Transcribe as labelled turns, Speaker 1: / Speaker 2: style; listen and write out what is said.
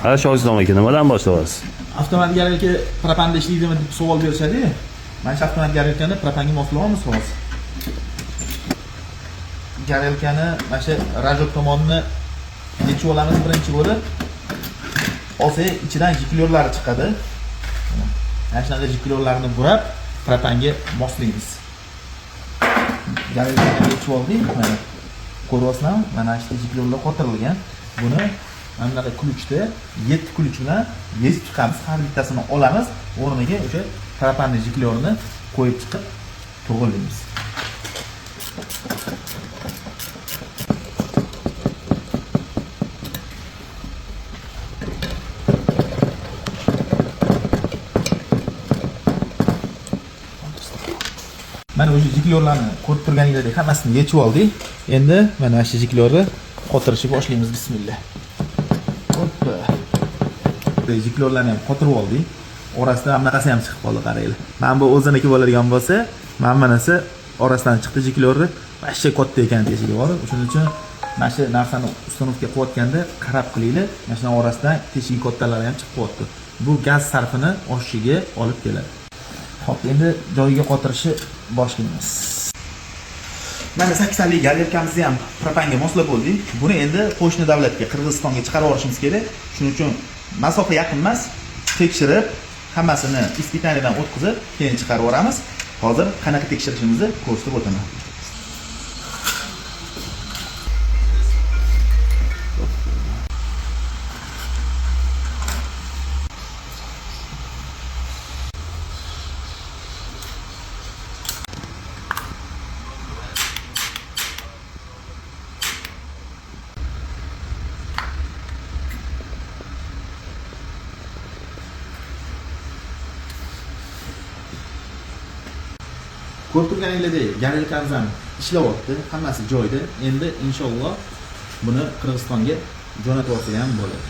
Speaker 1: Ha, Shohislom aka, nimadan boshlayapsiz?
Speaker 2: Avtomat горелка propanda ishlaydimi deb savol berishadi. Mana shu avtomat горелка ni propanga moslayapmiz hozir. Горелка ni mana shu рожок tomonini yechib olamiz birinchi bo'lib. Olsak ichidan jiklyorlari chiqadi. Mana shunaqa jiklyorlarni burab propanga moslaymiz. Горелка ni yechib oldik. Mana ko'ryapsizlarmi? Mana shu jiklyorlar qotirilgan. Buni mana bunaqa ключ da 7 ключ bilan yechib chiqamiz. Har bittasini olamiz, o'rniga o'sha propanni jiklyorini qo'yib chiqib to'g'rilaymiz. Mana o'sha jiklyorlarni ko'rib turganingizdek hammasini yechib oldik. Endi mana shu jiklyorni qotirishni boshlaymiz. Bismillah. Hoppa. Jiklyorlarni ham qotirib oldik. Orasidan bunaqasi ham chiqib qoldi, qaranglar. Mana bu o'ziniki bo'ladigan bo'lsa, mana bunisi orasidan chiqdi jiklyorni. Вообще katta ekan teshigi bor. Shuning uchun mana shu narsani установка qilayotganda qarab qilinglar. Mana shuni orasidan teshigi kattalari ham chiqib qolyapti. Bu gaz sarfini oshishiga olib keladi. Xo'p, endi joyiga qotirishni boshlaymiz. Mana 8 talik горелка mizni ham propanga moslab bo'ldik. Buni endi qo'shni davlatga, Qirg'izistonga chiqarib yuborishimiz kerak. Shuning uchun masofa yaqin emas, tekshirib, hammasini испытание dan o'tkazib, keyin chiqarib yuboramiz. Hozir qanaqa tekshirishimizni ko'rsatib o'taman. Ko'rib turganingizdek, горелка miz ham ishlayapti, hammasi joyida. Endi inshaalloh buni Qirg'izistonga jo'natib olsa ham bo'ladi.